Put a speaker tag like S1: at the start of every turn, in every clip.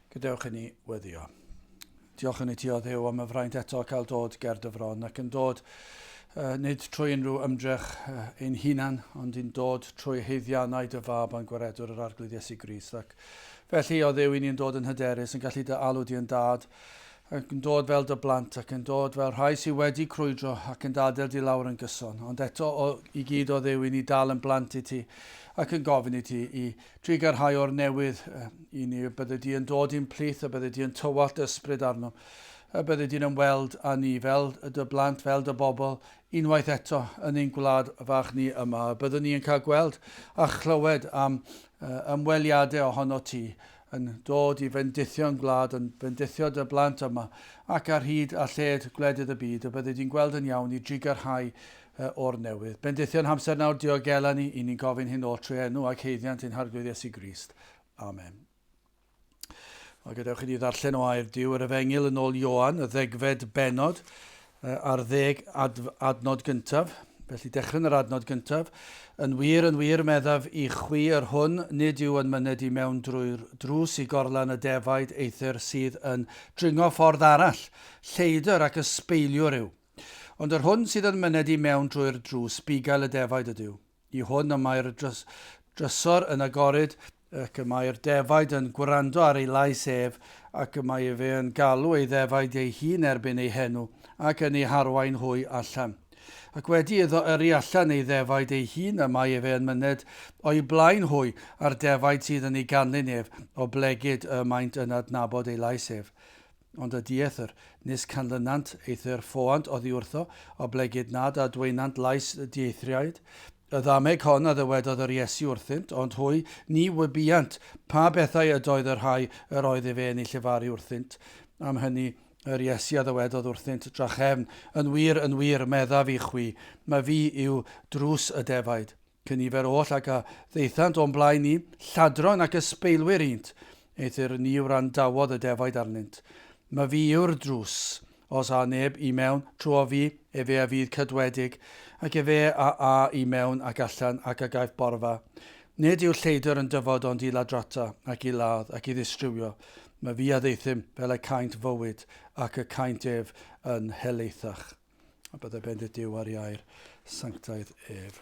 S1: Gadewch i ni weddio. Diolch yn i ti o Dduw am y fraint eto cael dod ger dy fron ac yn dod uh, nid trwy unrhyw ymdrech uh, ein hunan, ond yn dod trwy heiddiannau dy fab a'n gwaredwr yr Arglwydd Iesu Grist. Ac felly o Dduw i ni'n dod yn hyderus, yn gallu dy alw di yn dad, ac yn dod fel dy blant, ac yn dod fel rhai sydd wedi crwydro ac yn dadael di lawr yn gyson. Ond eto o, i gyd o Dduw i ni dal yn blant i ti, ac yn gofyn i ti i Trugarhau o'r newydd i ni, y bydde di yn dod i'n plith, y bydde di yn tywallt ysbryd arnom, y bydde di'n ymweld â ni fel dy blant, fel dy bobl, unwaith eto yn ein gwlad fach ni yma. Y byddwn ni yn cael gweld a chlywed am ymweliadau ohono ti yn dod i fendithio'n gwlad, yn bendithio dy blant yma, ac ar hyd a lled gwledydd y byd, y bydde di'n gweld yn iawn i drugarhau o'r newydd. Bendithion hamser nawr, diogela ni, i ni'n gofyn hyn oll trwy enw ac haeddiant ein Harglwydd Iesu Grist. Amen. Wel, gadewch i ni ddarllen o air Duw yr Efengyl yn ôl Ioan, y ddegfed bennod, a'r ddeg ad adnod gyntaf. Felly dechrau'n yr adnod gyntaf. Yn wir, yn wir, meddaf i chwi yr hwn nid yw yn myned i mewn drwy'r drws i gorlan y defaid, eithr sydd yn dringo ffordd arall, lleidr ac ysbeiliwr yw. Ond yr hwn sydd yn myned i mewn drwy'r drws, bugail y defaid ydyw. I hwn y mae'r drysor yn agoryd, ac y mae'r defaid yn gwrando ar ei lais ef, ac y mae efe yn galw ei ddefaid ei hun erbyn eu henw, ac yn eu harwain hwy allan. Ac wedi iddo yrru allan ei ddefaid ei hun, y mae efe yn myned o'i blaen hwy, a'r defaid sydd yn ei ganlyn ef, oblegid y maent yn adnabod ei lais ef. Ond y dieithr, nis canlynant, eithr ffoant oddi wrtho, oblegid nad adwaenant lais dieithriaid. Y ddameg hon a ddywedodd yr Iesu wrthynt, ond hwy ni wybuant pa bethau ydoedd y rhai yr oedd efe yn eu llefaru wrthynt. Am hynny, yr Iesu a ddywedodd wrthynt drachefn, Yn wir, yn wir, meddaf i chwi, ma fi yw drws y defaid. Cynifer oll ag a ddaethant o'm blaen i, lladron ac ysbeilwyr ŷnt, eithr ni wrandawodd y defaid arnynt. Ma fi yw'r drws, os â neb i mewn trwof fi, efe a fydd cadwedig, ac efe a â i mewn ac allan, ac a gaiff borfa. Nid yw lleidr yn dyfod ond i ladrata, ac i ladd, ac i ddistrywio. Ma fi a ddaethum fel y caent fywyd, ac y caent ef yn helaethach. A byddai bendith Duw ar ei air sanctaidd ef.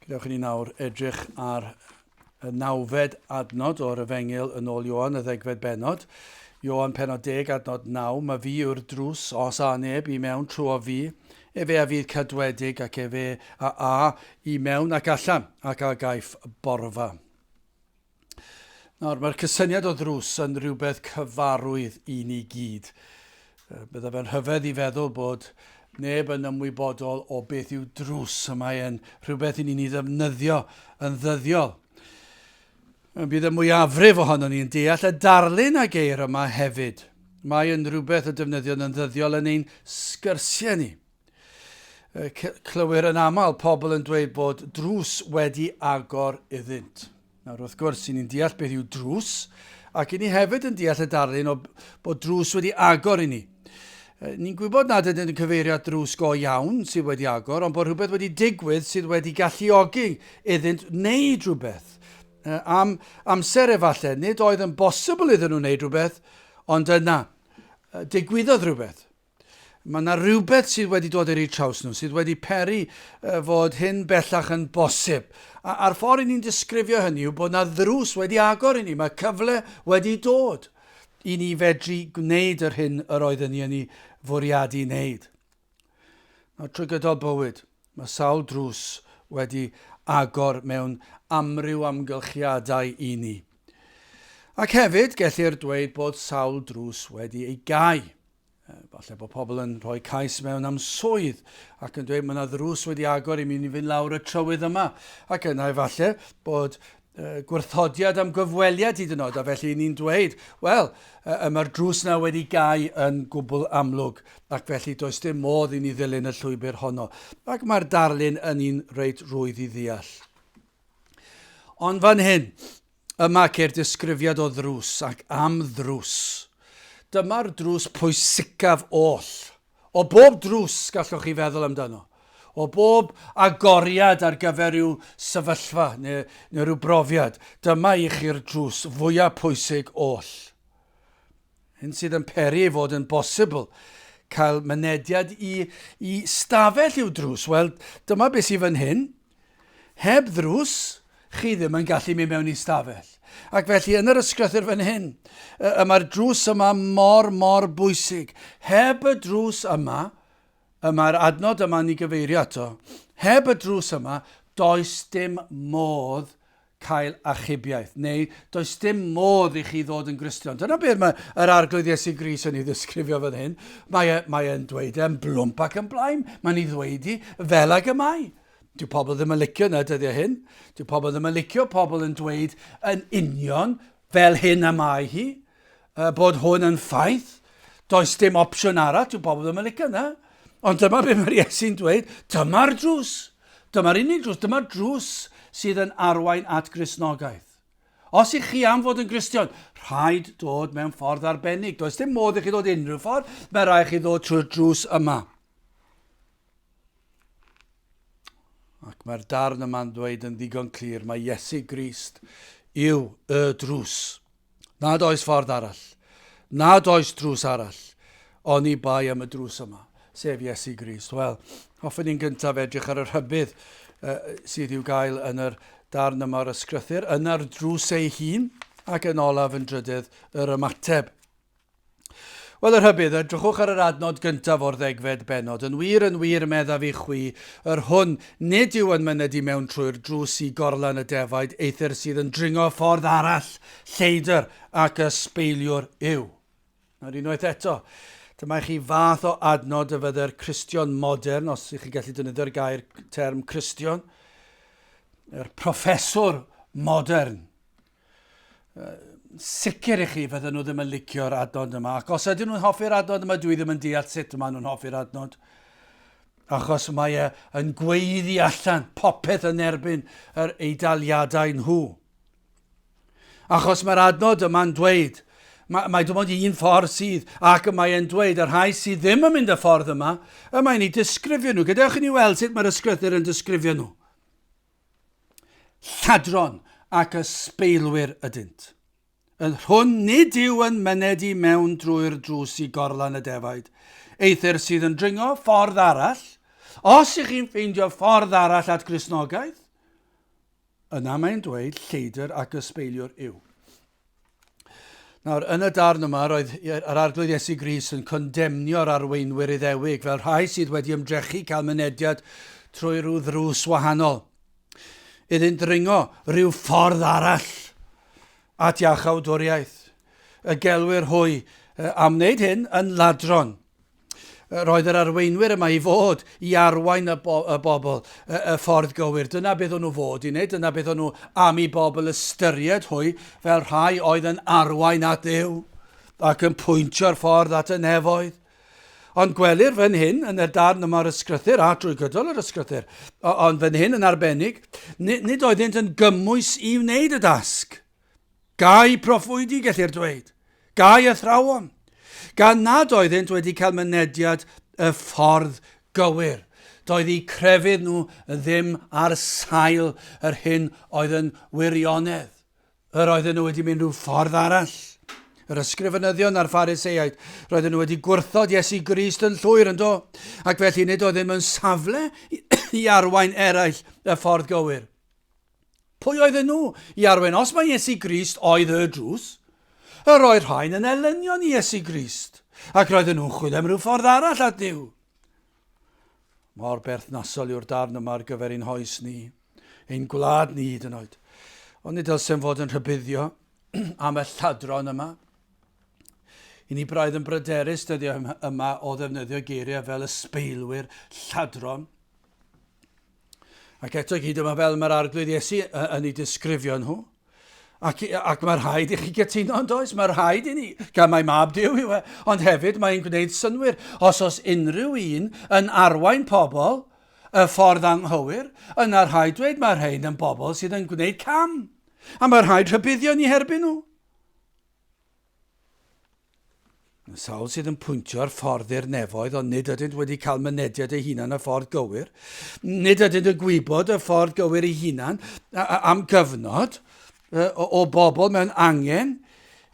S1: Gadewch i ni nawr edrych ar y nawfed adnod o'r Efengyl yn ôl Ioan, y ddegfed bennod. Ioan penod 10, adnod 9, Mae fi yw'r drws, os a neb i mewn trwy fi, efe a fydd cadwedig ac efe a a i mewn ac allan ac a gaiff borfa. Nawr, mae'r cysyniad o ddrws yn rhywbeth cyfarwydd i ni gyd. Bydde fe'n rhyfedd i feddwl bod neb yn ymwybodol o beth yw drws, y mae e'n rhywbeth i ni'n ei ddefnyddio yn ddyddiol. Bydd y mwyafrif ohonon ni'n deall y darlun a geir yma hefyd. Mae yn rhywbeth y defnyddion yn ddyddiol yn ein sgyrsiau ni. Clywir yn aml pobl yn dweud bod drws wedi agor iddynt. Nawr, wrth gwrs, i ni'n deall beth yw drws, ac i ni hefyd yn deall y darlun o bod drws wedi agor i ni. Ni'n gwybod nad ydyn yn cyfeirio at drws go iawn sydd wedi agor, ond bod rhywbeth wedi digwydd sydd wedi galluogi iddynt wneud rhywbeth. Am amser efallai, nid oedd yn bosibl iddyn nhw wneud rhywbeth, ond yna, digwyddodd rhywbeth. Mae yna rhywbeth sydd wedi dod ar eu traws nhw, sydd wedi peri fod hyn bellach yn bosib. A, a'r ffordd i ni'n disgrifio hynny yw bod yna ddrws wedi agor i ni, mae cyfle wedi dod i ni fedru gwneud yr hyn yr oedden ni yn ei fwriadu wneud. Nawr, trwy gydol bywyd, mae sawl drws wedi agor mewn amryw amgylchiadau i ni. Ac hefyd, gellir dweud bod sawl drws wedi ei gau. Falle bod pobl yn rhoi cais mewn am swydd ac yn dweud mae yna ddrws wedi agor i mi fynd lawr y trywydd yma. Ac yna efallai bod gwrthodiad am gyfweliad hyd yn oed, a felly ni'n dweud, wel, y mae'r drws yna wedi gau yn gwbl amlwg, ac felly does dim modd i ni ddilyn y llwybr honno. Ac mae'r darlun yn un reit rwydd i ddeall. Ond fan hyn, Yma ceir disgrifiad o ddrws ac am ddrws. Dyma'r drws pwysicaf oll. O bob drws gallwch chi feddwl amdano. O bob agoriad ar gyfer rhyw sefyllfa neu, neu rhyw brofiad, dyma i chi'r drws fwyaf pwysig oll. Hyn sydd yn peri ei fod yn bosibl cael mynediad i, i stafell i'w drws. Wel, dyma beth sydd fan hyn. Heb ddrws, chi ddim yn gallu mynd mewn i stafell. Ac felly yn yr ysgrythyr fan hyn, y mae'r drws yma mor, mor bwysig. Heb y drws yma, y mae'r adnod yma'n ei gyfeirio ato, heb y drws yma, does dim modd cael achubiaeth, neu does dim modd i chi ddod yn Gristion. Dyna beth mae yr Arglwydd Iesu Grist yn ei ddisgrifio fan hyn. Mae, e, mae e'n dweud e'n blwmp ac yn blaen. Mae'n ei ddweud i fel ag y mae. Dyw pobl ddim yn licio na dyddiau hyn. Dyw pobl ddim yn licio pobl yn dweud yn union fel hyn y mae hi, bod hwn yn ffaith. Does dim opsiwn arall, dyw pobl ddim yn licio na. Ond dyma beth mae'r Iesu'n dweud, dyma'r drws. Dyma'r unig drws, dyma'r drws sydd yn arwain at Gristnogaeth. Os ych chi am fod yn Gristion, rhaid dod mewn ffordd arbennig. Does dim modd i chi ddod unrhyw ffordd, mae rhaid chi ddod trwy'r drws yma. Ac mae'r darn yma'n dweud yn ddigon clir mae Iesu Grist yw y drws. Nad oes ffordd arall. Nad oes drws arall. Oni bai am y drws yma, sef Iesu Grist. Wel, hoffwn i'n gyntaf edrych ar y rhybudd uh, sydd i'w gael yn yr darn yma o'r ysgrythyr, yna'r drws ei hun, ac yn olaf yn drydydd yr ymateb. Wel, y rhybudd, edrychwch ar yr adnod gyntaf o'r ddegfed bennod. Yn wir, yn wir, meddaf i chwi, yr hwn nid yw yn myned i mewn trwy'r drws i gorlan y defaid, eithr sydd yn dringo ffordd arall, lleidr ac ysbeiliwr yw. Nawr, unwaith eto, dyma i chi fath o adnod y fydde'r Cristion modern, os ych chi'n gallu defnyddio'r gair term Cristion, yr proffeswr modern, Sicr i chi fydden nhw ddim yn licio'r adnod yma. Ac os ydyn nhw'n hoffi'r adnod yma, dwi ddim yn deall sut maen nhw'n hoffi'r adnod. Achos mae e yn gweiddi allan popeth yn erbyn yr eidaliadau nhw. Achos mae'r adnod yma'n dweud, mae, mae dim ond un ffordd sydd, ac mae e'n dweud y rhai sydd ddim yn mynd y ffordd yma, y mae'n ei disgrifio nhw. Gadewch i ni weld sut mae'r ysgrythyr yn disgrifio nhw. Lladron ac ysbeilwyr ydynt. Yr hwn nid yw yn myned i mewn drwy'r drws i gorlan y defaid, eithr sydd yn dringo ffordd arall, os ych chi'n ffeindio ffordd arall at Gristnogaeth, yna mae'n dweud lleidr ac ysbeiliwr yw. Nawr, yn y darn yma, roedd yr Arglwydd Iesu Grist yn condemnio'r arweinwyr Iddewig fel rhai sydd wedi ymdrechu cael mynediad trwy rhyw ddrws wahanol. Iddynt ddringo rhyw ffordd arall at iachawdwriaeth. Y gelwir hwy am wneud hyn yn ladron. Roedd yr arweinwyr yma i fod i arwain y, bo y bobl y, y ffordd gywir. Dyna beth o'n nhw fod i wneud, dyna beth o'n nhw am i bobl ystyried hwy fel rhai oedd yn arwain at Dduw ac yn pwyntio'r ffordd at y nefoedd. Ond gwelir fan hyn yn y darn yma o'r ysgrythyr, a drwy gydol yr ysgrythyr, ond fan hyn yn arbennig, nid oeddynt yn gymwys i wneud y dasg. Gau proffwydi, gellir dweud. Gau athrawon. Gan nad oeddynt wedi cael mynediad y ffordd gywir. Doedd eu crefydd nhw ddim ar sail yr hyn oedd yn wirionedd. Yr oedden nhw wedi mynd rhyw ffordd arall. Yr ysgrifenyddion a'r Phariseaid, roedden nhw wedi gwrthod Iesu Grist yn llwyr yn do, ac felly nid oedd ddim yn safle i arwain eraill y ffordd gywir. Pwy oedden nhw i arwain? Os mae Iesu Grist oedd y drws, yr oedd rhain yn elynion i Iesu Grist, ac roedden nhw'n chwilio am ryw ffordd arall at Dduw. Mor berthnasol yw'r darn yma ar gyfer ein hoes ni, ein gwlad ni hyd yn oed. Ond nid dylsem fod yn rhybuddio am y lladron yma. I ni braidd yn bryderus dyddiau yma o ddefnyddio geiriau fel ysbeilwyr, lladron. Ac eto i gyd yma fel mae'r Arglwydd Iesu yn ei disgrifio nhw. Ac, ac mae rhaid i chi gytuno yn does? Mae rhaid i ni, gan mai mab Duw yw e. Ond hefyd mae'n gwneud synwyr. Os oes unrhyw un yn arwain pobl y ffordd anghywir, yna rhaid dweud mae rhain yn bobl sydd yn gwneud cam. A mae rhaid rhybuddio ni herbyn nhw. Y sawl sydd yn pwyntio'r ffordd i'r nefoedd, ond nid ydynt wedi cael mynediad eu hunan y ffordd gywir. Nid ydynt yn gwybod y ffordd gywir eu hunan am gyfnod o bobl mewn angen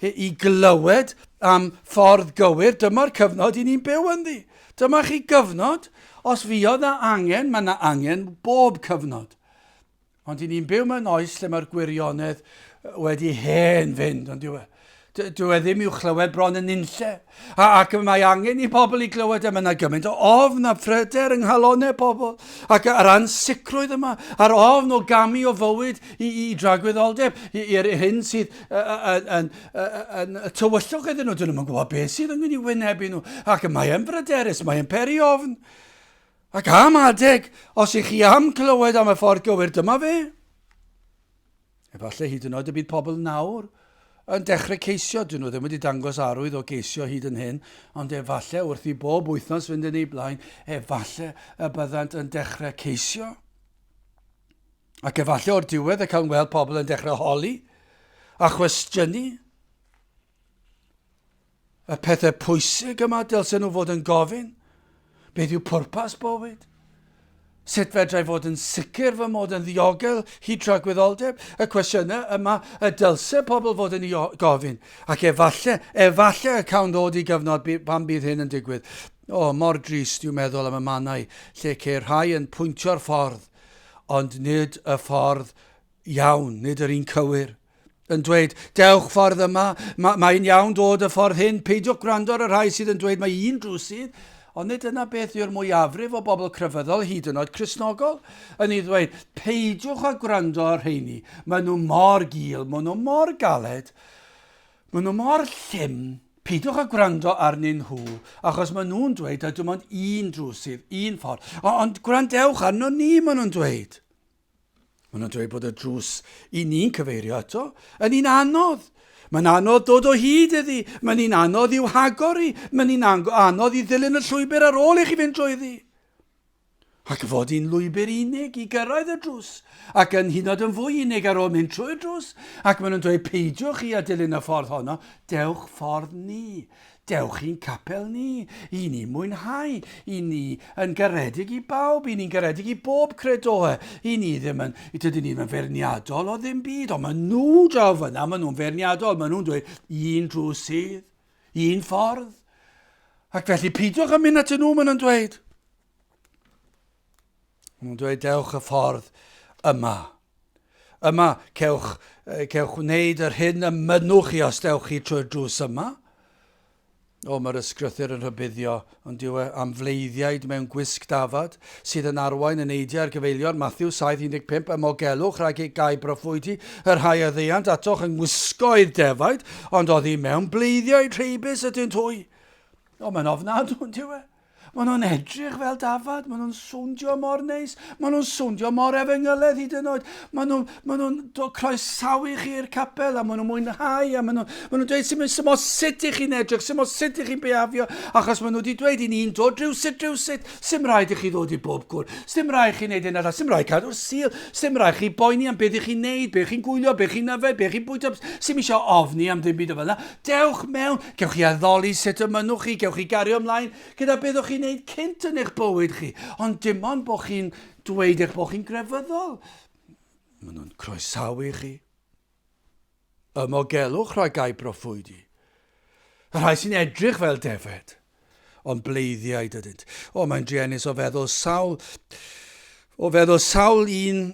S1: i glywed am ffordd gywir. Dyma'r cyfnod i ni'n byw ynddi. Dyma chi gyfnod. Os fuodd na angen, mae na angen bob cyfnod. Ond i ni'n byw mewn oes lle mae'r gwirionedd wedi hen fynd, ond dyw e. Dyw e ddim i'w chlywed bron yn unlle. A, ac mae angen i bobl i glywed e. Mae yna gymaint o ofn a phryder yng nghalonau pobl. Ac yr ansicrwydd yma, a'r ofn o gamu o fywyd i, i dragwyddoldeb, i'r hyn sydd yn, yn, yn, yn tywyllwch iddyn nhw. Dyn nhw'n gwybod beth sydd yn mynd i wynebu nhw. Ac mae e'n bryderus, mae e'n peri ofn. Ac am adeg, os ych chi am clywed am y ffordd gywir, dyma fe. Efallai hyd yn oed y bydd pobl nawr yn dechrau ceisio. Dyn nhw ddim wedi dangos arwydd o geisio hyd yn hyn, ond efallai wrth i bob wythnos fynd yn ei blaen, efallai y byddant yn dechrau ceisio. Ac efallai o'r diwedd y cawn weld pobl yn dechrau holi a chwestiynu. Y pethau pwysig yma dylsen nhw fod yn gofyn, beth yw pwrpas bywyd? Sut fedrai fod yn sicr fy mod yn ddiogel hyd tragwyddoldeb? Y cwestiynau yma y dylse pobl fod yn ei gofyn. Ac efalle, efalle y cawn ddod i gyfnod pan bydd hyn yn digwydd. O, mor drist yw meddwl am y mannau lle ceir rhai yn pwyntio'r ffordd, ond nid y ffordd iawn, nid yr un cywir. Yn dweud, dewch ffordd yma, ma, mae'n iawn dod y ffordd hyn, peidiwch gwrando ar y rhai sydd yn dweud mae un drws sydd, ond nid dyna beth yw'r mwyafrif o bobl crefyddol, hyd yn oed Cristnogol, yn ei ddweud, peidiwch â gwrando ar rheini, maen nhw mor gul, maen nhw mor galed, maen nhw mor llym, peidiwch â gwrando arnyn nhw, achos maen nhw'n dweud a dim ond un drws sydd, un ffordd. Ond gwrandewch arno ni, maen nhw'n dweud. Maen nhw'n dweud bod y drws i ni'n cyfeirio ato yn un anodd. Mae'n anodd dod o hyd iddi, mae'n un anodd i'w hagor i, mae'n un anodd i ddilyn y llwybr ar ôl i chi fynd drwyddi. Ac fod hi'n lwybr unig i gyrraedd y drws, ac yn hyd yn oed yn fwy unig ar ôl mynd trwy'r drws, ac maen nhw'n dweud peidiwch chi a dilyn y ffordd honno, dewch ffordd ni. Dewch i'n capel ni, i ni mwynhau, i ni yn garedig i bawb, i ni'n garedig i bob credoe, i ni ddim yn, dydyn ni ddim yn feirniadol o ddim byd, ond maen nhw draw fyna, maen nhw'n feirniadol, maen nhw'n dweud un drws sydd, un ffordd. Ac felly peidiwch â mynd at nhw, maen nhw'n dweud. Maen nhw'n dweud dewch y ffordd yma. Yma, cewch, cewch wneud yr hyn y mynnwch chi os dewch chi trwy'r drws yma. O, mae'r ysgrythyr yn rhybuddio, ond yw e, am fleiddiaid mewn gwisg dafad, sydd yn arwain yn eidiau ar gyfeilion, Matthew 7:15, ymogelwch rhag ei gau broffwydi, y rhai a ddeuant atoch yng ngwisgoedd defaid, ond oddi mewn bleiddiaid rheibus ydynt hwy. O, mae'n ofnadw, ond yw e? Maen nhw'n edrych fel dafad, maen nhw'n swndio mor neis, maen nhw'n swndio mor efengyledd hyd yn oed. Maen nhw'n maen nhw croesawu chi i'r capel a maen nhw'n mwynhau a maen nhw'n maen nhw dweud sy'n sy'n sut i chi'n edrych, sy'n sut i chi'n beafio, achos maen nhw wedi dweud i ni'n dod rhywsut rhywsut, sy'n rhaid i chi ddod i bob cwr, sy'n rhaid chi wneud hyn a sy'n rhaid cadw'r sil, sy'n rhaid chi boeni am beth i chi'n neud, beth chi'n gwylio, beth chi'n yfed, beth chi'n bwyta, sy'n eisiau ofni am ddim byd o fel yna. Dewch mewn, gewch chi addoli sut y mynnwch chi, gewch chi gario ymlaen gyda beth o'ch chi'n neud cynt yn eich bywyd chi, ond dim ond bod chi'n dweud eich bod chi'n grefyddol. Maen nhw'n croesawu chi. Ymogelwch rhag gau broffwydi. Y rhai sy'n edrych fel defed, ond bleiddiaid ydynt. O, mae'n druenus o feddwl sawl, o feddwl sawl un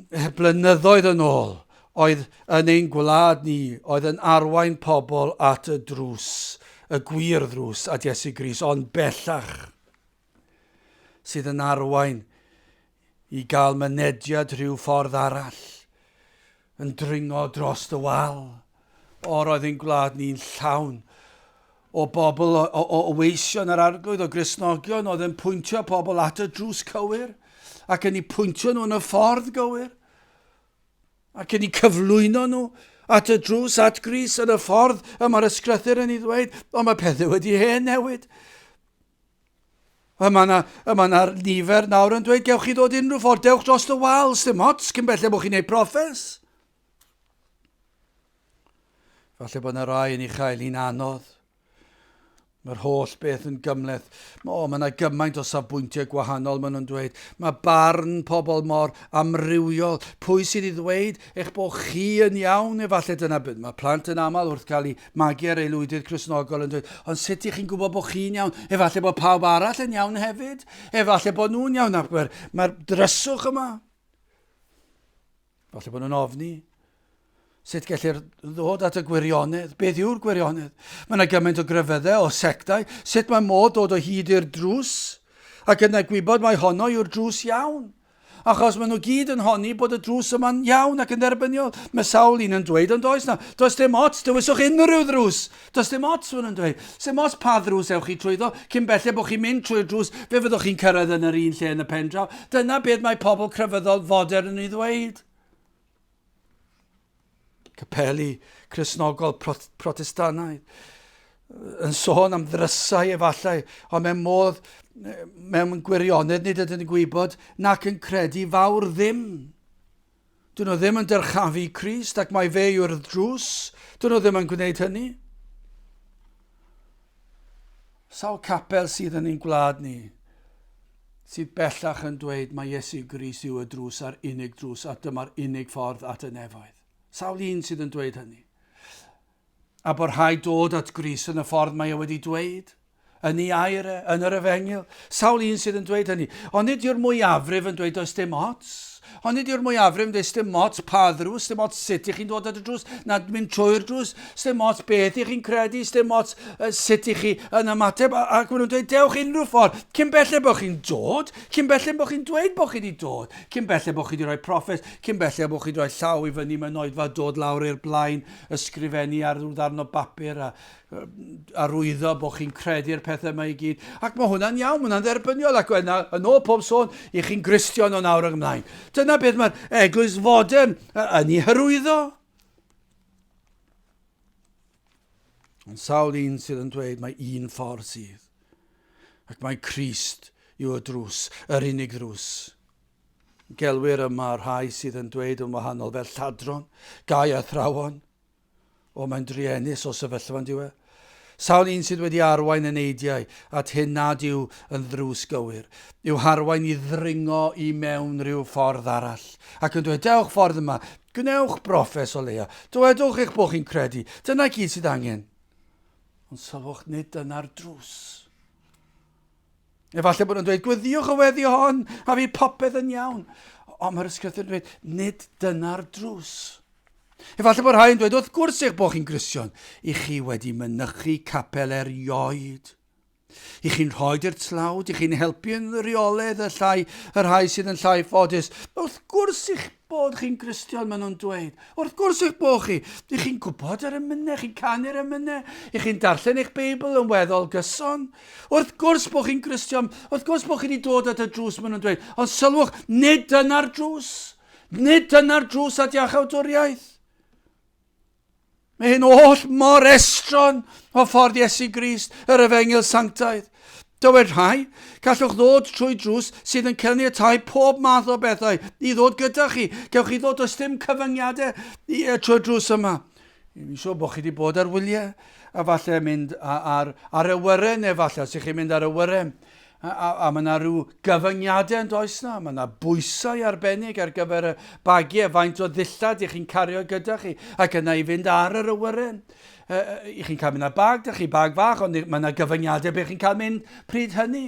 S1: blynyddoedd yn ôl oedd yn ein gwlad ni, oedd yn arwain pobl at y drws, y gwir ddrws at Iesu Grist, ond bellach sydd yn arwain i gael mynediad rhyw ffordd arall, yn dringo dros y wal. O, roedd ein gwlad ni'n llawn o bobl, o, o, o weision yr arglwydd, o Gristnogion, oedd yn pwyntio pobl at y drws cywir, ac yn eu pwyntio nhw yn y ffordd gywir, ac yn eu cyflwyno nhw at y drws, at Grist, yn y ffordd y mae'r ysgrythur yn ei ddweud, ond mae pethau wedi hen newid. Y mae yna, y mae yna nifer nawr yn dweud, gewch chi ddod unrhyw ffordd, dewch dros y wal, sdim ots, cyn belled bod chi'n gwneud proffes. Falle bod yna rai yn ei chael hi'n anodd. Mae'r holl beth yn gymhleth. O, mae yna gymaint o safbwyntiau gwahanol, maen nhw'n dweud. Mae barn pobl mor amrywiol. Pwy sydd i ddweud eich bod chi yn iawn? Efallai dyna beth. Mae plant yn aml wrth gael eu magu ar aelwydydd Cristnogol yn dweud, ond sut ych chi'n gwybod bod chi'n iawn? Efallai bod pawb arall yn iawn hefyd. Efallai bod nhw'n iawn. Mae'r mae dryswch yma. Falle bod nhw'n ofni. Sut gellir ddod at y gwirionedd? Beth yw'r gwirionedd? Mae yna gymaint o grefyddau, o sectau. Sut mae modd dod o hyd i'r drws? Ac yna gwybod mai honno yw'r drws iawn. Achos maen nhw gyd yn honni bod y drws yma'n iawn ac yn dderbyniol. Mae sawl un yn dweud, ond does na, does dim ots, dewiswch unrhyw ddrws. Does dim ots, maen nhw'n dweud. Dim ots pa ddrws ewch chi trwyddo, cyn belled bod chi'n mynd trwy'r drws, fe fyddwch chi'n cyrraedd yn yr un lle yn y pen draw. Dyna beth mae pobl crefyddol fodern yn ei ddweud. Capeli Cristnogol Protestannaidd yn sôn am ddrysau efallai, ond mewn modd, mewn gwirionedd nid ydyn yn gwybod nac yn credu fawr ddim. Dyn nhw ddim yn dyrchafu Crist ac mae fe yw'r drws. Dyn nhw ddim yn gwneud hynny. Sawl capel sydd yn ein gwlad ni sydd bellach yn dweud mae Iesu Grist yw y drws a'r unig drws a dyma'r unig ffordd at y nefoedd. Sawl un sydd yn dweud hynny. A bod rhaid dod at Grist yn y ffordd mae e wedi dweud, yn ei air e, yn yr efengyl. Sawl un sydd yn dweud hynny. Ond nid yw'r mwyafrif yn dweud does dim ots. Ond nid yw'r mwyafrif yn dweud dim ots pa ddrws, dim ots sut ych chi'n dod at y drws, na mynd trwy'r drws, dim ots beth ych chi'n credu, dim ots uh, sut ych chi yn ymateb. Ac maen nhw'n dweud dewch unrhyw ffordd. Cyn belled bod chi'n dod, cyn belled bod chi'n dweud bod chi wedi dod, cyn belled bod chi wedi rhoi proffes, cyn belled bod chi wedi rhoi llaw i fyny mewn oedfa, dod lawr i'r blaen, ysgrifennu ar ryw ddarn o bapur a arwyddo bod chi'n credu'r pethau yma i gyd. Ac mae hwnna'n iawn, mae hwnna'n dderbyniol ac yna, yn ôl pob sôn, i chi'n Gristion o nawr ag ymlaen. Dyna beth mae'r eglwys fodern yn ei hyrwyddo. Ond sawl un sydd yn dweud mae un ffordd sydd. Ac mae Crist yw y drws, yr unig ddrws. Gelwir yma rhai sydd yn dweud yn wahanol fel lladron, gau athrawon. O, mae'n druenus o sefyllfa yn diwe. Sawl un sydd wedi arwain eneidiau at hyn nad yw yn ddrws gywir, i'w harwain i ddringo i mewn rhyw ffordd arall, ac yn dweud, dewch ffordd yma, gwnewch broffes o leia, dywedwch eich bod chi'n credu, dyna gyd sydd angen. Ond sylwch, nid dyna'r drws. Efallai bod nhw'n dweud, gweddïwch y weddi hon, a fydd popeth yn iawn. Ond mae'r ysgrythur yn dweud, nid dyna'r drws. Efallai bod rhai yn dweud, wrth gwrs eich bod chi'n Gristion, i chi wedi mynychu capel erioed. I chi'n rhoi i'r tlawd, i chi'n helpu yn rheolaidd y llai, y rhai sydd yn llai ffodus. Wrth gwrs eich bod chi'n Gristion, maen nhw'n dweud. Wrth gwrs eich bod chi. Ych chi'n gwybod yr emynau, chi'n canu'r emynau, ych chi'n darllen eich Beibl yn weddol gyson. Wrth gwrs bod chi'n Gristion, wrth gwrs bod chi wedi dod at y drws, maen nhw'n dweud. Ond sylwch, nid dyna'r drws. Nid dyna'r drws at iachawdwriaeth. Mae hyn oll mor estron o ffordd Iesu Grist, yr Efengyl Sanctaidd. Dywed rhai, gallwch ddod trwy drws sydd yn caniatáu pob math o bethau i ddod gyda chi. Gewch chi ddod, does dim cyfyngiadau trwy'r drws yma. Fi'n siŵr bod chi wedi bod ar wyliau, a falle mynd ar, ar awyren efallai, os ych chi'n mynd ar awyren. A, a, a mae yna rhyw gyfyngiadau yn does na, mae yna bwysau arbennig ar gyfer y bagiau, faint o ddillad ych chi'n cario gyda chi, ac yna i fynd ar yr awyren. E, ych chi'n cael mynd â bag, da chi bag fach, ond mae yna gyfyngiadau beth chi'n cael mynd pryd hynny.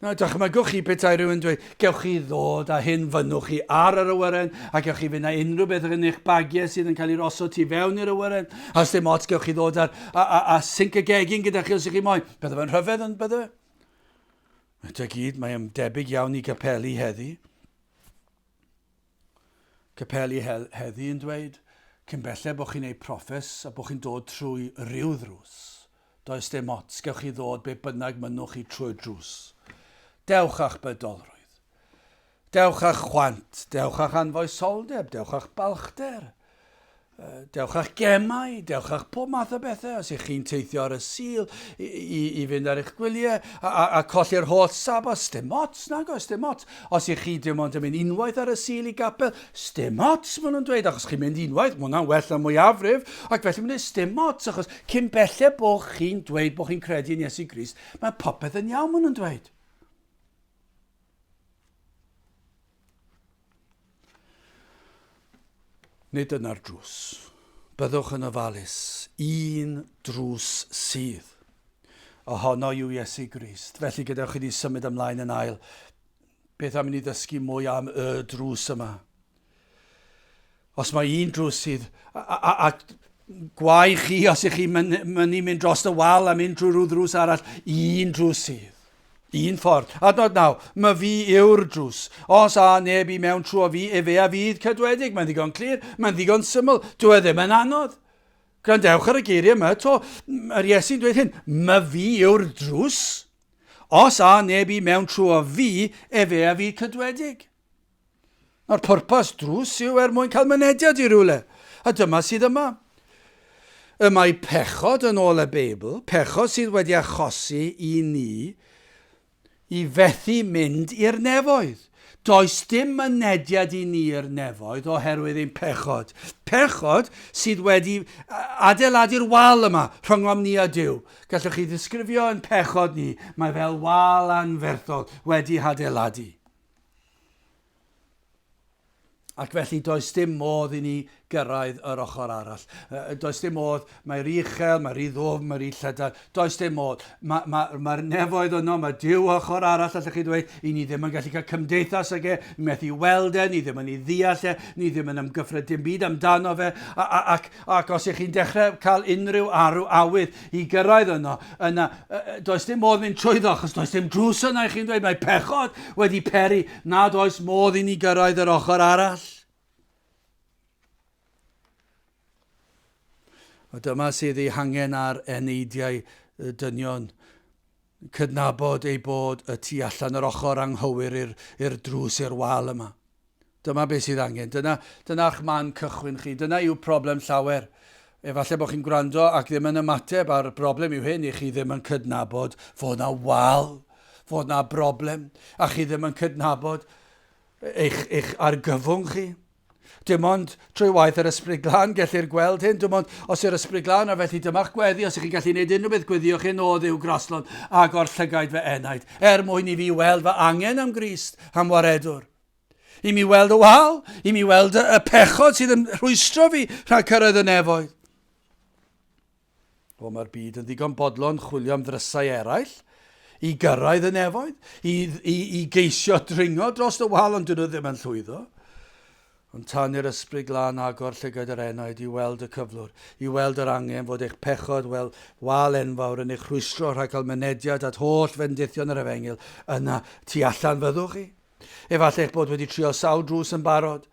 S1: Nawr, dychmygwch chi petai rhywun dweud, gewch chi ddod â hyn fynnwch chi ar yr awyren, a gewch chi fynd â unrhyw beth yn eich bagiau sydd yn cael ei osod tu fewn i'r awyren, a os dim ots, gewch chi ddod ar, a, a, a sinc y gegin gyda chi os ych chi moyn. Bydde fe'n rhyfedd yn bydde? Eto gyd, mae'n debyg iawn i gapeli heddi. Capeli heddi yn dweud, cyn belled bod chi'n ei proffes a bod chi'n dod trwy ryw ddrws, does dim ots, gewch chi ddod be bynnag mynnwch chi trwy'r drws. Dewch â'ch bydolrwydd. Dewch â'ch chwant, dewch â'ch anfoesoldeb, dewch â'ch balchder. Dewch â'ch gemau, dewch â'ch pob math o bethau, os ych chi'n teithio ar y Sul i, i, i fynd ar eich gwyliau a, a, a colli'r holl Sabbath, sdim ots, nag oes, dim ots. Os ych chi dim ond yn mynd unwaith ar y Sul i gapel, sdim ots, maen nhw'n dweud, achos chi'n mynd unwaith, mae hwnna'n well na mwyafrif, ac felly maen nhw'n dweud, sdim ots, achos cyn belled bod chi'n dweud bod chi'n credu yn Iesu Grist, mae popeth yn iawn, maen nhw'n dweud. Nid dyna'r drws. Byddwch yn ofalus. Un drws sydd. Ohono yw Iesu Grist. Felly gadewch i ni symud ymlaen yn ail. Beth am i ni ddysgu mwy am y drws yma? Os mae un drws sydd, a, a, a gwae chi os ych chi'n mynnu mynd dros y wal a mynd drwy rhyw ddrws arall, un drws sydd. Un ffordd. Adnod 9. My fi yw'r drws. Os a neb i mewn trwy fi, efe a fydd cadwedig. Mae'n ddigon clir, mae'n ddigon syml. Dyw e ddim yn anodd. Gwrandewch ar y geiriau yma eto. Mae'r Iesu'n dweud hyn. My fi yw'r drws. Os a neb i mewn trwy fi, efe a fydd cadwedig. Nawr pwrpas drws yw er mwyn cael mynediad i rywle, a dyma sydd yma. Y mae pechod yn ôl y Beibl, pechod sydd wedi achosi i ni i fethu mynd i'r nefoedd. Does dim mynediad i ni i'r nefoedd oherwydd ein pechod. Pechod sydd wedi adeiladu'r wal yma rhyngom ni a Duw. Gallwch chi ddisgrifio ein pechod ni, mae fel wal anferthol wedi hadeiladu. Ac felly does dim modd i ni gyrraedd yr ochr arall. Does dim modd, mae rhy uchel, mae rhy ddwfn, mae rhy llydan, does dim modd. Mae'r ma, ma, ma nefoedd yno, mae Duw ochr arall, allwch chi ddweud, i ni ddim yn gallu cael cymdeithas ag e, ni methu weld e, ni ddim yn ei ddeall e, ni ddim yn ymgyffred dim byd amdano fe, a, a, ac, ac os ych chi'n dechrau cael unrhyw arw awydd i gyrraedd yno, yna does dim modd mynd trwyddo, achos does dim drws yna i chi'n dweud, mae pechod wedi peri nad oes modd i ni gyrraedd yr ochr arall. A dyma sydd ei hangen ar eneidiau dynion, cydnabod ei bod y tu allan yr ochr anghywir i'r drws i'r wal yma. Dyma beth sydd angen. Dyna, dyna'ch man cychwyn chi. Dyna yw problem llawer. Efallai bod chi'n gwrando ac ddim yn ymateb a'r broblem yw hyn, i chi ddim yn cydnabod fod na wal, fod na broblem, a chi ddim yn cydnabod eich, eich argyfwng chi. Dim ond trwy waith yr Ysbryd Glân gellir gweld hyn. Dim ond os yw'r Ysbryd Glân, a felly dyma'ch gweddi, os ych chi'n gallu gwneud unrhyw beth, gweddiwch hyn o Dduw graslon, agor llygaid fy enaid, er mwyn i fi weld fy angen am Grist, am waredwr. I mi weld y wal, i mi weld y pechod sydd yn rhwystro fi rhag cyrraedd y nefoedd. O, mae'r byd yn ddigon bodlon chwilio am ddrysau eraill i gyrraedd y nefoedd, i, i, i geisio dringo dros y wal, ond dyn nhw ddim yn llwyddo. Ond tan i'r Ysbryd Glân agor llygaid yr enaid i weld y cyflwr, i weld yr angen fod eich pechod wel wal enfawr yn eich rhwystro rhag cael mynediad at holl fendithion yr Efengyl, yna tu allan fyddwch chi. Efallai eich bod wedi trio sawl drws yn barod,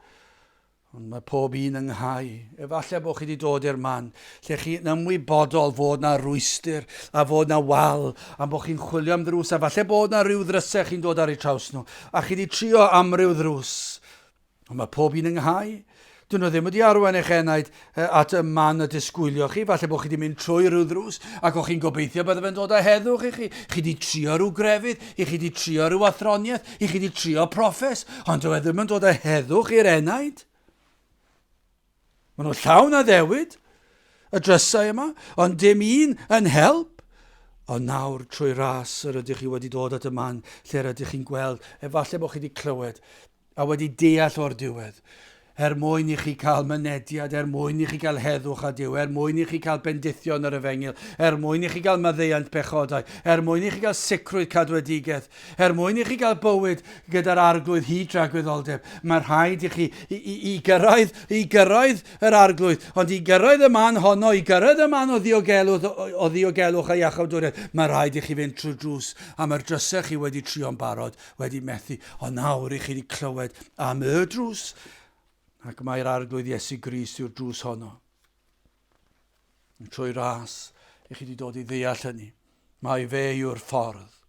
S1: ond mae pob un ynghau. Efallai bod chi wedi dod i'r man lle chi'n ymwybodol fod na rwystr a fod na wal, a bod chi'n chwilio am ddrws, a falle bod na rhyw ddrysau chi'n dod ar eu traws nhw, a chi wedi trio amryw ddrws, Ond mae pob un ynghau. Dyn nhw ddim wedi arwain eich enaid at y man y disgwylioch chi. Falle bod chi wedi mynd trwy rhyw ddrws ac o'ch chi'n gobeithio bydde fe'n dod â heddwch i chi. Chi wedi trio rhyw grefydd, i chi wedi trio rhyw athroniaeth, i chi wedi trio proffes, ond dyw e ddim yn dod â heddwch i'r enaid. Maen nhw llawn addewid, y drysau yma, ond dim un yn help. Ond nawr, trwy ras yr ydych chi wedi dod at y man lle rydych chi'n gweld, efallai bod chi wedi clywed a wedi deall o'r diwedd, er mwyn i chi cael mynediad, er mwyn i chi gael heddwch â Duw, er mwyn i chi cael bendithion yr efengyl, er mwyn i chi gael maddeuant pechodau, er mwyn i chi gael sicrwydd cadwedigaeth, er mwyn i chi gael bywyd gyda'r Arglwydd hyd dragwyddoldeb. Mae rhaid i chi i, i, i, gyrraedd, i gyrraedd yr Arglwydd, ond i gyrraedd y man honno, i gyrraedd y man o ddiogelwch, o, o ddiogelwch a iachawdwriaeth, mae rhaid i chi fynd trwy drws, a mae'r drysau chi wedi trio'n barod wedi methu, ond nawr i chi wedi clywed am y drws, ac mae'r Arglwydd Iesu Grist yw'r drws honno. Trwy ras, i chi wedi dod i ddeall hynny. Mae fe yw'r ffordd.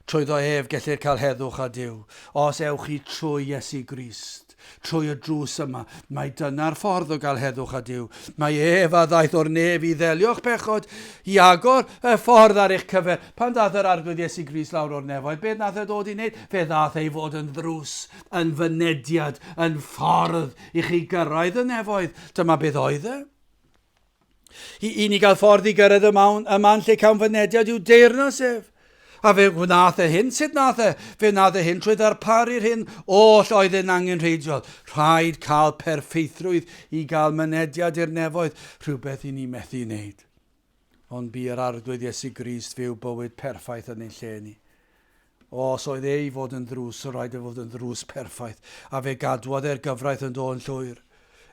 S1: Trwyddo ef gellir cael heddwch â Duw. Os ewch chi trwy Iesu Grist, trwy y drws yma, mai dyna'r ffordd o gael heddwch â Duw. Mae ef a ddaeth o'r nef i ddelio'ch pechod, i agor y ffordd ar eich cyfer. Pan ddaeth yr Arglwydd Iesu Grist lawr o'r nefoedd, beth nath e ddod i wneud? Fe ddaeth ei fod yn ddrws, yn fynediad, yn ffordd i chi gyrraedd y nefoedd. Dyma beth oedd e. I, i ni gael ffordd i gyrraedd y, mawn, y man lle cawn fynediad i'w deyrnas ef. A fe wnaeth e hyn. Sut wnaeth e? Fe wnaeth e hyn trwy ddarparu'r hyn oll oedd yn angenrheidiol. Rhaid cael perffeithrwydd i gael mynediad i'r nefoedd, rhywbeth i ni methu wneud. Ond bu yr Arglwydd Iesu Grist fyw bywyd perffaith yn ein lle ni. Os oedd e i fod yn ddrws, rhaid e fod yn ddrws perffaith, a fe gadwodd e'r gyfraith yn do yn llwyr,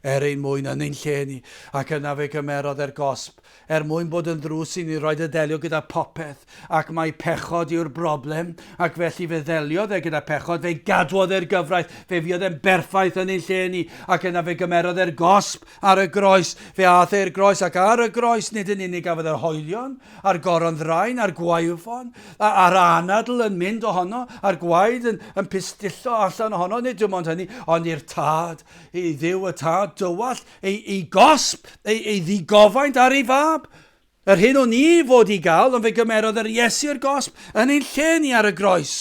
S1: er ein mwyn yn ein lle ni, ac yna fe gymerodd e'r gosb, er mwyn bod yn ddrws i ni, rhaid e ddelio gyda popeth, ac mai pechod yw'r broblem, ac felly fe ddeliodd e gyda pechod, fe gadwodd e'r gyfraith, fe fuodd e'n berffaith yn ein lle ni, ac yna fe gymerodd e'r gosb ar y groes, fe aeth e i'r groes, ac ar y groes nid yn unig gafodd e'r hoelion, a'r goron ddrain, a'r gwaywffon, a'r anadl yn mynd ohono, a'r gwaed yn, yn pistillo allan ohono, nid dim ond hynny, ond i'r tad, i ddiw y tad, dywallt, ei, ei gosb, ei, ei ddigofaint ar ei fab. Yr hyn o'n i fod i gael, ond fe gymerodd yr Iesu'r gosb yn ein lle ni ar y groes.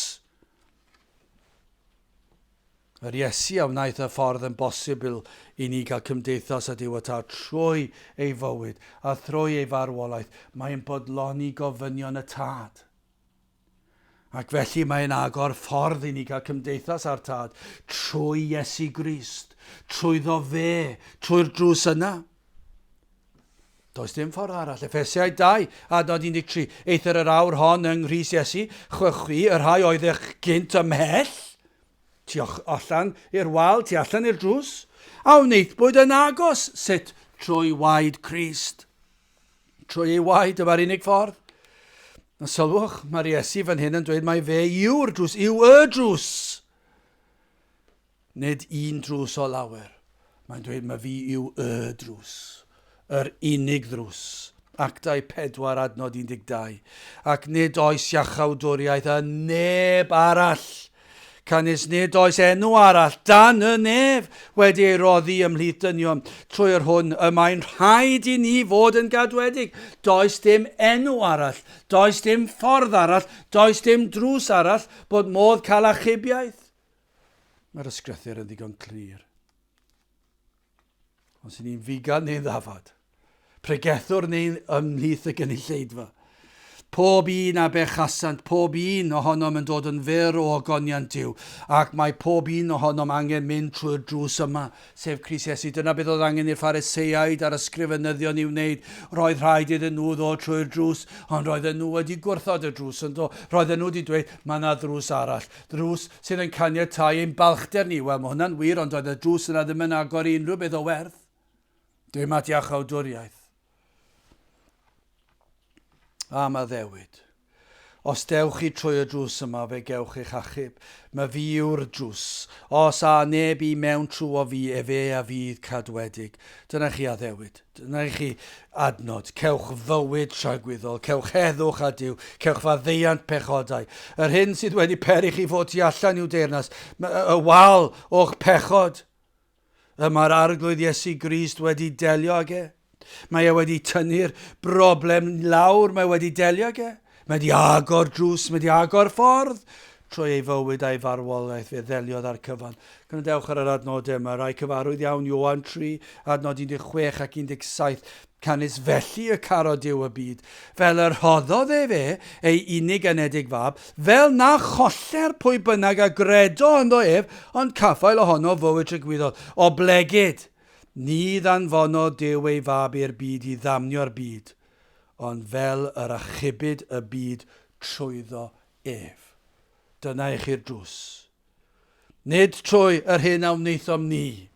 S1: Yr Iesu a wnaeth y ffordd yn bosibl i ni gael cymdeithas â Duw y Tad trwy ei fywyd a thrwy ei farwolaeth. Mae'n bodloni gofynion y Tad. Ac felly mae'n agor ffordd i ni gael cymdeithas â'r Tad trwy Iesu Grist, trwyddo fe, trwy'r drws yna. Does dim ffordd arall. Effesiaid 2, adnod 13. Eithr yr awr hon yng Nghrist Iesu, chwychwi, y rhai oeddech gynt ymhell, Tu allan i'r wal, tu allan i'r drws, a wnaethpwyd yn agos, sut? Trwy waed Crist. Trwy ei waed, dyma'r unig ffordd. A sylwch, mae'r Iesu fan hyn yn dweud mai fe yw'r drws, yw y drws. Nid un drws o lawer. Mae'n dweud mae fi yw y drws. Yr unig ddrws. Actau 4 adnod 12. Ac nid oes iachawdwriaeth yn neb arall. Canys nid oes enw arall dan y nef wedi ei roddi ymhlith dynion, trwy yr hwn y mae'n rhaid i ni fod yn gadwedig. Does dim enw arall, does dim ffordd arall, does dim drws arall bod modd cael achubiaeth. Mae'r ysgrythur yn ddigon clir. Os y'n ni'n figan neu'n ddafad, pregethwr neu'n ymhlith y gynulleidfa. Pob un a bechasant, pob un ohonom yn dod yn fyr o ogoniant Duw, ac mae pob un ohonom angen mynd trwy'r drws yma, sef Crist Iesu. Dyna beth oedd angen i'r Phariseaid a'r ysgrifenyddion i wneud. Roedd rhaid iddyn nhw ddod trwy'r drws, ond roedden nhw wedi gwrthod y drws yn do. Roedden nhw wedi dweud, mae yna ddrws arall. Drws sydd yn caniatáu ein balchder ni. Wel, mae hwnna'n wir, ond doedd y drws yna ddim yn agor i unrhyw beth o werth. Dim at iachawdwriaeth. Am addewid. Os dewch chi trwy y drws yma, fe gewch eich achub. Mae fi yw'r drws. Os a neb i mewn trwy o fi, efe a fydd cadwedig. Dyna chi addewid. Dyna i chi adnod. Cewch fywyd tragwyddol, cewch heddwch â Duw, cewch faddeuant pechodau. Yr hyn sydd wedi peri chi fod tu allan i'w deyrnas, y wal o'ch pechod. Y mae'r Arglwydd Iesu Grist wedi delio ag e. Mae e wedi tynnu'r broblem lawr, mae wedi delio ag e. Mae wedi agor drws, mae wedi agor ffordd. Trwy ei fywyd a'i farwolaeth fe ddeliodd â'r cyfan. Gwrandewch ar yr adnodau yma, rai cyfarwydd iawn, Ioan 3, adnod 16 ac 17. Canys felly y caro Duw y byd, fel y rhoddodd ef e, ei unig anedig fab, fel na choller pwy bynnag a gredo ynddo ef, ond caffael ohono fywyd tragwyddol. Oblegid, ni ddanfonodd Duw ei fab i'r byd i ddamnio'r byd, ond fel yr achubid y byd trwyddo ef. Dyna i chi'r drws. Nid trwy yr hyn a wnaethom ni.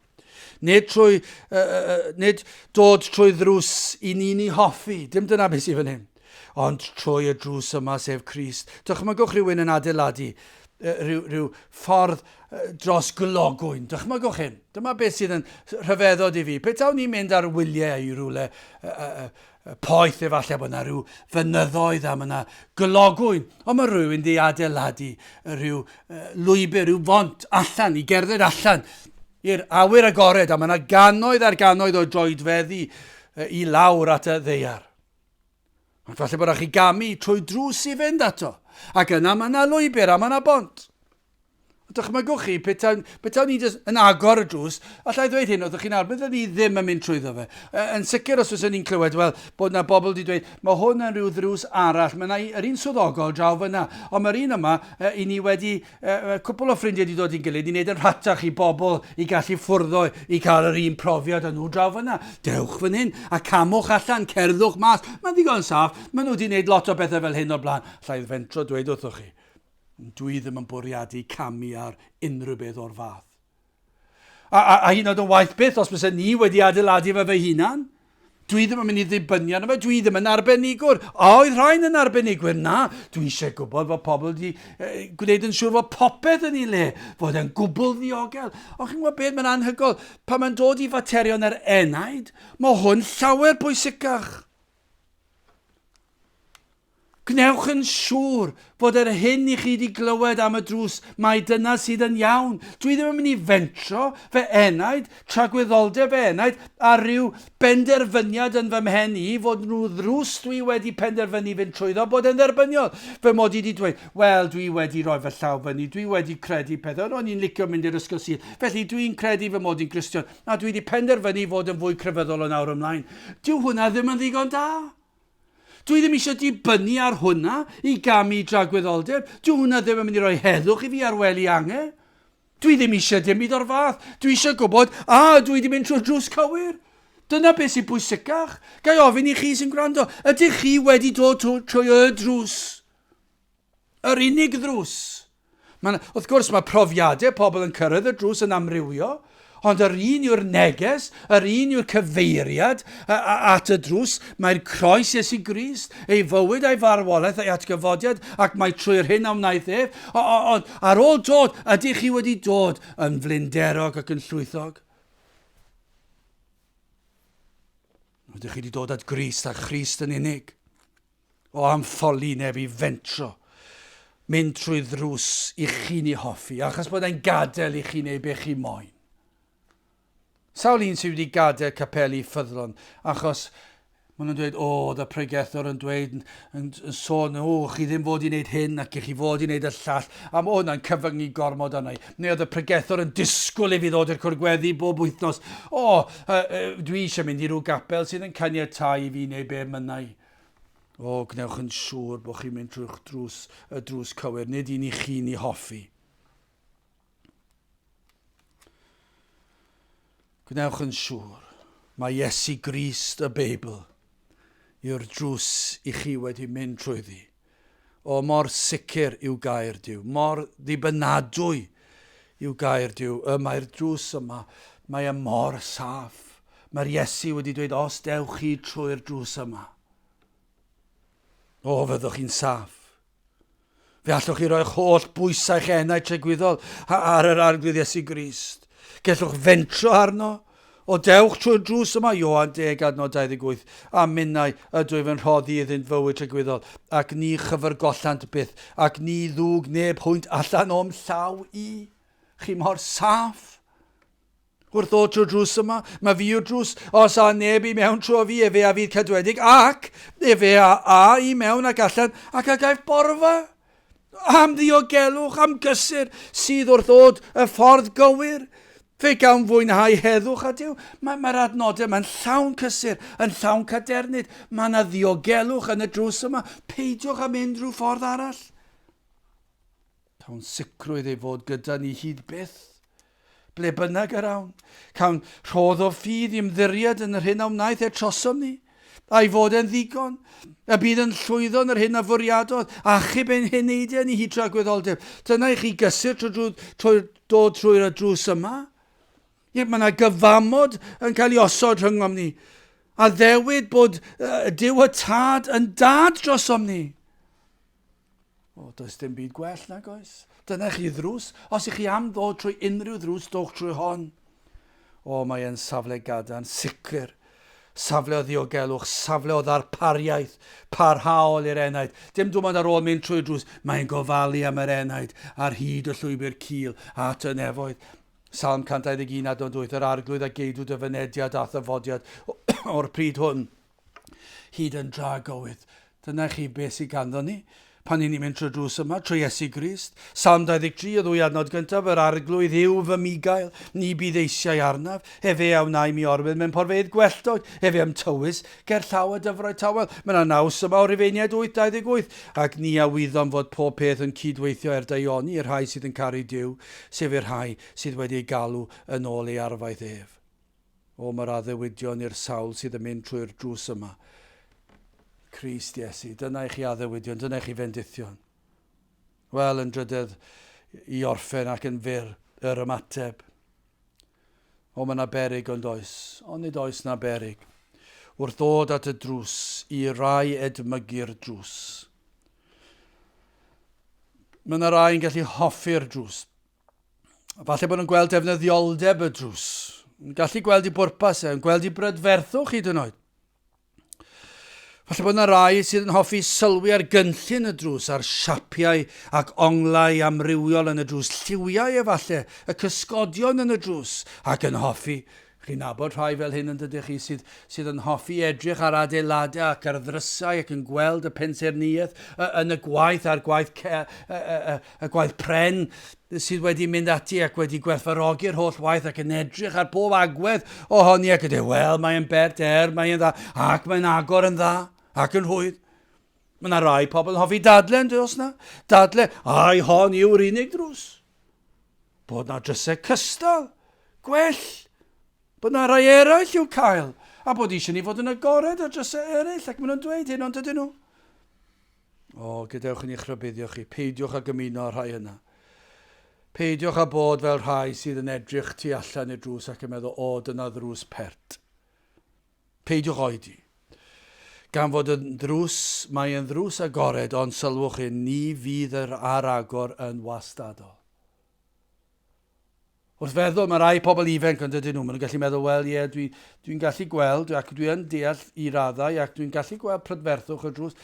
S1: Nid, trwy, uh, uh, nid dod trwy ddrws i ni'n ei hoffi. Dim dyna beth sydd fan hyn. Ond trwy y drws yma, sef Crist. Dychmygwch rhywun yn adeiladu. rhyw, rhyw ffordd dros glogwyn. Dychmygwch hyn. Dyma beth sydd yn rhyfeddod i fi. Petawn ni'n mynd ar wyliau i rywle poeth efallai bod yna rhyw fynyddoedd a mae yna glogwyn, ond mae rhywun di adeiladu rhyw lwybr, rhyw font allan, i gerdded allan i'r awyr agored, a mae yna gannoedd ar gannoedd o droedfeddi i lawr at y ddeiar. Ond falle bod chi gamu trwy drws i fynd ato, ac yna mae yna lwybr a mae yna bont. Dychmygwch chi, petawn, petawn ni jyst yn agor y drws, allai ddweud hyn wrthych chi nawr, byddwn ni ddim yn mynd trwyddo fe. Yn sicr os fyswn ni'n clywed, wel, bod na bobl wedi dweud, mae hwn yn rhyw ddrws arall, mae yna yr un swyddogol draw fyna, ond mae'r un yma, i ni wedi, cwpl o ffrindiau wedi dod i'n gilydd i wneud yn rhatach i bobl i gallu ffwrddo i cael yr un profiad â nhw draw fyna. Dewch fan hyn a camwch allan, cerddwch mas. Mae'n ddigon saff, maen nhw wedi gwneud lot o bethau fel hyn o'r blaen. Allai fentro dweud wrthoch chi. Ond dwi ddim yn bwriadu camu ar unrhyw beth o'r fath. A, a, a hyd yn oed yn waeth byth, os bysen ni wedi adeiladu fe fy hunan, dwi ddim yn mynd i ddibynnu arno fe, dwi ddim yn arbenigwr. A oedd rhain yn arbenigwyr? Na, dwi eisiau gwybod fod pobl wedi eh, gwneud yn siŵr fod popeth yn ei le, fod e'n gwbl ddiogel. Ond chi'n gwybod beth, mae'n anhygoel. Pan mae'n dod i faterion yr enaid, mae hwn llawer bwysicach. Gwnewch yn siŵr fod yr hyn i chi wedi glywed am y drws, mai dyna sydd yn iawn. Dwi ddim yn mynd i fentro fy enaid, tragwyddoldeb fy enaid, ar ryw benderfyniad yn fy mhen i fod nhw ddrws dwi wedi penderfynu fynd trwyddo bod e'n dderbyniol. Fy mod i wedi dweud, wel, dwi wedi rhoi fy llaw fyny, dwi wedi credu pethau, ro'n i'n licio mynd i'r ysgol Sul, felly dwi'n credu fy mod i'n Gristion, a dwi wedi penderfynu fod yn fwy crefyddol o nawr ymlaen. Dyw hwnna ddim yn ddigon da. Dwi ddim eisiau dibynnu ar hwnna i gamu i dragwyddoldeb. Dyw hwnna ddim yn mynd i roi heddwch i fi ar wely ange. Dwi ddim eisiau dim byd o'r fath. Dwi eisiau gwybod, a dwi wedi mynd trwy'r drws cywir. Dyna beth sy'n bwysicach. Ga i ofyn i chi sy'n gwrando, ydych chi wedi dod trwy y drws? Yr unig ddrws. Mae'n, wrth gwrs, mae profiadau pobl yn cyrraedd y drws yn amrywio, ond yr un yw'r neges, yr un yw'r cyfeiriad at y drws. Mae'r croes Iesu Grist, ei fywyd a'i farwolaeth a'i atgyfodiad, ac mae trwy'r hyn a wnaeth ef. Ond ar ôl dod, ydych chi wedi dod yn flinderog ac yn llwythog? Ydych chi wedi dod at Grist a Christ yn unig? O am ffolineb i fentro mynd trwy ddrws i chi'n ei hoffi, achos bod e'n gadael i chi wneud be chi moyn. Sawl un sydd wedi gadael capeli ffyddlon achos maen nhw'n dweud, o, oedd y pregethwr yn dweud, yn, yn, yn sôn, o, chi ddim fod i wneud hyn ac i chi fod i wneud y llall, a mae hwnna'n cyfyngu gormod arna i. Neu oedd y pregethwr yn disgwyl i fi ddod i'r cwrdd gweddi bob wythnos. O, uh, uh, dwi eisiau mynd i rhyw gapel sydd yn caniatáu i fi wneud be mynnau. O, gwnewch yn siŵr bod chi'n mynd trwy'ch drws, y drws cywir, nid un i chi'n ei hoffi. Gwnewch yn siŵr, mae Iesu Grist y Beibl yw'r drws i chi wedi mynd trwyddi. O, mor sicr yw gair Duw, mor ddibynadwy yw gair Duw. Y mae'r drws yma, mae e mor saff. Mae'r Iesu wedi dweud, os dewch chi trwy'r drws yma, o, fyddwch chi'n saff. Fe allwch chi roi'ch holl bwysau eich enau tregwyddol ar yr Arglwydd Iesu Grist. Gellwch fentro arno. O dewch trwy'r drws yma, Ioan 10 adnod 28, a minnau ydwyf yn rhoddi iddynt fywyd tragwyddol, ac ni chyfyrgollant byth, ac ni ddwg neb hwynt allan o'm llaw i. Chi mor saff. Wrth ddod trwy'r drws yma, mae fi yw'r drws, os a neb i mewn trwy fi, efe a fydd cadwedig, ac efe a a i mewn ac allan, ac a gaiff borfa. Am ddiogelwch, am gysur sydd wrth ddod y ffordd gywir. Fe gawn fwynhau heddwch a Duw. Mae'r mae adnodau yma'n llawn cysur, yn llawn cadernid. Mae yna ddiogelwch yn y drws yma. Peidiwch â mynd rhyw ffordd arall. Cawn sicrwydd ei fod gyda ni hyd byth. Ble bynnag yr awn, cawn rhodd o ffydd i ymddiried yn yr hyn a wnaeth e trosom ni, a'i fod e'n ddigon, y bydd yn llwyddo yn yr hyn a fwriadodd, achub ein heneidiau ni hyd tragwyddoldeb. Dyna i chi gysur trwy, trwy, trwy dod trwy'r drws yma. Ie, mae yna gyfamod yn cael ei osod rhyngom ni. Addewid bod uh, Duw y Tad yn dad drosom ni. O, does dim byd gwell nag oes. Dyna chi ddrws. Os ych chi am ddod trwy unrhyw ddrws, dowch trwy hon. O, mae e'n safle gadarn, sicr. Safle o ddiogelwch, safle o ddarpariaeth parhaol i'r enaid. Dim dim ond ar ôl mynd trwy'r drws, mae'n gofalu am yr enaid ar hyd y llwybr cul at y nefoedd. Salm 121 adnod 8, Yr Arglwydd a geidw dy fynediad a'th ddyfodiad o'r pryd hwn hyd yn dragywydd. Dyna chi beth sydd ganddo ni pan ni'n mynd trwy'r drws yma, trwy Iesu Grist. Salm 23, y ddwy adnod gyntaf, Yr Arglwydd yw fy migail, ni bydd eisiau arnaf, efe a wnai mi orwedd mewn porfeydd gwelltog, efe a'm tywys ger llaw y dyfroedd tawel. Mae yna naws yma o Rufeiniaid 8, 28, ac ni a wyddom fod pob peth yn cydweithio er daioni i'r rhai sydd yn caru Duw, sef i'r rhai sydd wedi eu galw yn ôl ei arfaeth ef. O, mae'r addewidion i'r sawl sydd yn mynd trwy'r drws yma. Crist Iesu, dyna i chi addewidion, dyna i chi fendithion. Wel, yn drydedd i orffen ac yn fyr, yr ymateb. O, mae yna berig ond oes, ond nid oes na berig. Wrth ddod at y drws, i rai edmygu'r drws. Mae yna rai yn gallu hoffi'r drws. Falle bod nhw'n gweld defnyddioldeb y drws. Yn gallu gweld i bwrpas e, yn gweld i brydferthwch hyd yn oed. Falle bod yna rai sydd yn hoffi sylwi ar gynllun y drws, ar siapiau ac onglau amrywiol yn y drws, lliwiau efallai, y cysgodion yn y drws, ac yn hoffi Chi'n nabod rhai fel hyn yn dydych chi sydd, sydd yn hoffi edrych ar adeiladau ac ar ddrysau ac yn gweld y pensaernïaeth yn y gwaith a'r gwaith, y, y, y, y gwaith pren sydd wedi mynd ati ac wedi gwerthfawrogi'r holl waith ac yn edrych ar bob agwedd ohoni ac yn dweud, wel, mae'n bert er, mae'n dda, ac mae'n agor yn dda, ac yn rhwydd. Mae yna rai pobl yn hoffi dadle, yn dweud os na? Dadle, ai hon yw'r unig drws. Bod 'na drysau cystal, gwell, bod 'na rai eraill i'w cael, a bod eisiau ni fod yn agored ar drysau eraill, ac maen nhw'n dweud hyn, ond ydyn nhw? O, gadewch i ni chrybuddio chi, peidiwch ag ymuno â'r rhai yna. Peidiwch â bod fel rhai sydd yn edrych tu allan i'r drws ac yn meddwl, o, dyna ddrws pert. Peidiwch oedi. Gan fod yn ddrws, mae yn ddrws agored, ond sylwch hyn, ni fydd yr ar agor yn wastadol. Wrth feddwl, mae rai pobl ifanc yn dydyn nhw, maen nhw'n gallu meddwl, wel ie, dwi'n dwi, gallu gweld, ac dwi yn deall i raddau, ac dwi'n gallu gweld prydferthwch y drws.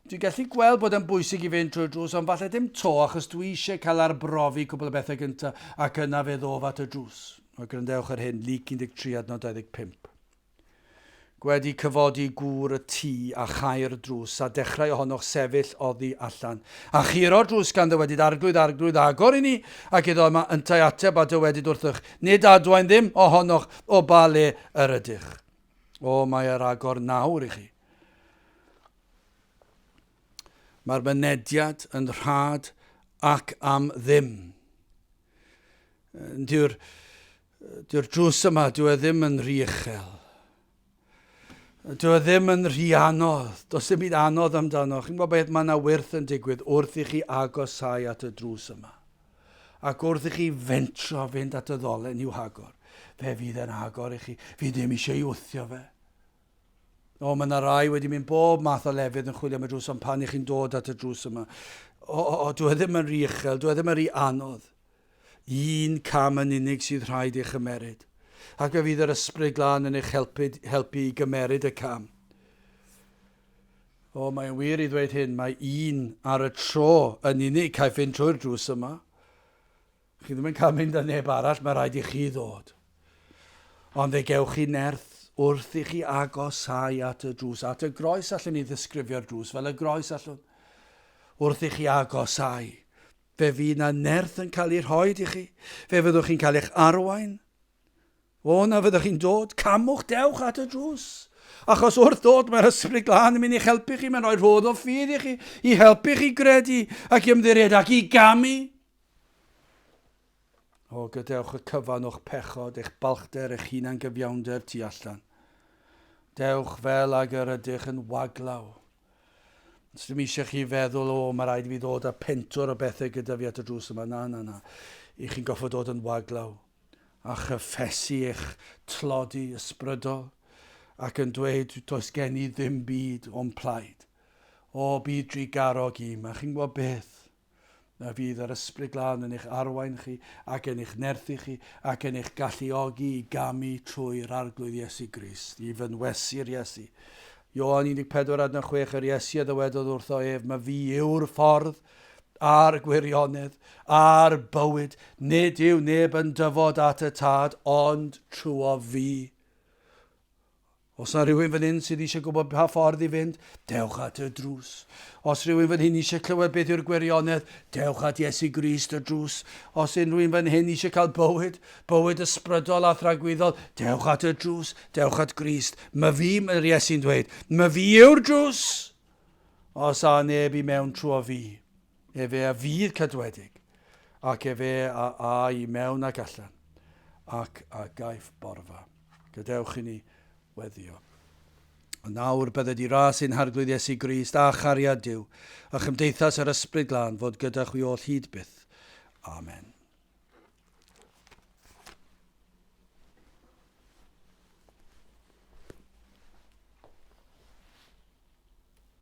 S1: Dwi'n gallu gweld bod yn bwysig i fynd trwy'r drws, ond falle dim to, achos dwi eisiau cael arbrofi cwbl o bethau gyntaf, ac yna fe ddof at y drws. A gwrandewch ar hyn, Luc 13 adnod 25. Gwedi cyfodi gŵr y tŷ a chau'r drws, a dechrau ohonoch sefyll oddi allan. A churo'r drws gan ddywedyd, Arglwydd, Arglwydd, agor i ni! Ac iddo yma yntau ateb a dywedyd wrthych, Nid adwaen ddim ohonoch o ba le yr ydych. O, mae ar agor nawr i chi. Mae'r mynediad yn rhad ac am ddim. Dyw'r Dyw'r drws yma, dyw e ddim yn rhy uchel. Dyw e ddim yn rhy anodd. Does dim byd anodd amdano. Chi'n gwybod beth, mae yna wyrth yn digwydd wrth i chi agosau at y drws yma. Ac wrth i chi fentro fynd at y ddolen i'w hagor, fe fydd e'n agor i chi. Fi ddim eisiau ei wthio fe. O, mae yna rai wedi mynd bob math o lefydd yn chwilio am y drws, ond pan i chi'n dod at y drws yma, o, o, o, dyw e ddim yn rhy uchel, dyw e ddim yn rhy anodd. Un cam yn unig sydd rhaid ei chymeryd, ac fe fydd yr Ysbryd Glân yn eich helpu, helpu i gymeryd y cam. O, mae'n wir i ddweud hyn, mae un ar y tro yn unig caiff fynd trwy'r drws yma. Chi ddim yn cael mynd â neb arall, mae rhaid i chi ddod. Ond fe gewch chi nerth wrth i chi agosáu at y drws, at y groes allwn ni ddisgrifio'r drws fel y groes allwn. Wrth i chi agosáu, Fe fydd 'na nerth yn cael ei rhoid i chi. Fe fyddwch chi'n cael eich arwain. O, na fyddwch chi'n dod. Camwch, dewch at y drws. Achos wrth ddod mae'r Ysbryd Glân yn mynd i'ch helpu chi, mae'n rhoi rhodd o ffydd i chi, i helpu chi gredu ac i ymddiried ac i gamu. O, gadewch y cyfan o'ch pechod, eich balchder, eich hunan gyfiawnder tu allan. Dewch fel ag yr ydych yn waglaw. Os ddim eisiau chi feddwl, o, mae rhaid i fi ddod â pentwr o bethau gyda fi at y drws yma. Na, na, na. I chi'n goffod dod yn waglaw a chyffesu eich tlodi ysbrydol ac yn dweud, does gen i ddim byd o'm plaid. O, bydd drugarog i, a chi'n gwybod beth? Na fydd yr Ysbryd Glân yn eich arwain chi ac yn eich nerthu chi ac yn eich galluogi i gamu trwy'r Arglwydd Iesu Grist, i fynwesu'r Iesu. Ioan 14 adnod 6 Yr Iesu a ddywedodd wrtho ef, Mae fi yw'r ffordd a'r gwirionedd a'r bywyd. Nid yw neb yn dyfod at y Tad ond trwy fi. Os na rhywun fan hyn sydd eisiau gwybod pa ffordd i fynd, dewch at y drws. Os rhywun fan hyn eisiau clywed beth yw'r gwirionedd, dewch at Iesu Grist y drws. Os unrhywun fan hyn eisiau cael bywyd, bywyd ysbrydol a thragwyddol, dewch at y drws, dewch at Grist. Mae fi, mae'r Iesu'n dweud, mae fi yw'r drws. Os a neb i mewn trwy fi, efe a fydd cadwedig, ac efe a a i mewn ac allan, ac a gaiff borfa. Gadewch i ni weddio. Ond nawr bydded i ras ein Harglwydd Iesu Grist a chariad Duw, a chymdeithas yr Ysbryd Glân fod gyda chwi oll hyd byth. Amen.